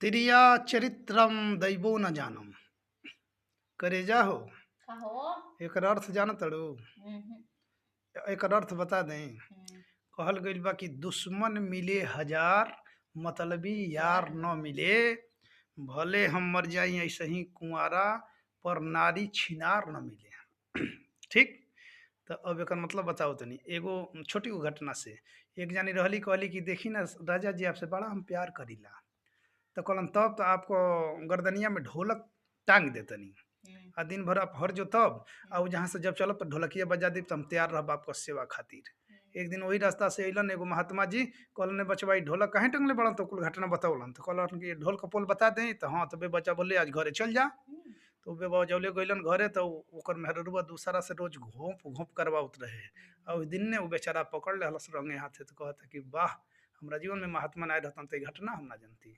तिरिया चरित्रम दैबो न जानम। करेजा हो। का हो? एकर अर्थ जानतड़ू? हम्म। एकर अर्थ बता दें? हम्म। कहल गइल बा कि दुश्मन मिले हजार, मतलबी यार न मिले। भले हम मर जाई ऐसे ही कुंवारा, पर नारी छिनार न मिले। ठीक, तो अब एकर मतलब बताओ तनी एगो छोटी गो घटना से। एक जानी रहली, कहली कि देखी ना राजा जी, आपसे बड़ा हम प्यार करीला। तो कहलन तब तो आपको गर्दनिया में ढोलक टांग देतनी आ दिन भर आप हर जो तब आ उ जहाँ से जब चलब तो ढोलकिया बजा दी, तो हम तैयार रहब आपका सेवा खातिर। एक दिन वही रास्ता से अइलन एगो महात्मा जी। कहलन, बचवा, ई ढोलक काहे टंगले बड़न? तो कुल घटना बतौलन। तो कहलन कि ढोल का पोल बता दें। तो हाँ, तो बे बच्चा बोले, आज घरे चल जा। तो बे बजौले गइलन घरे, तो ओकर मेहररुआ दूसरा से रोज घोंप घोंप करवावत रहे आ ओहि दिन ने उ बेचारा पकड़ लेहलस रंगे हाथे। तो कहता कि वाह, हमरा जीवन में महात्मा ना रहतन तो ई घटना हम ना जानती।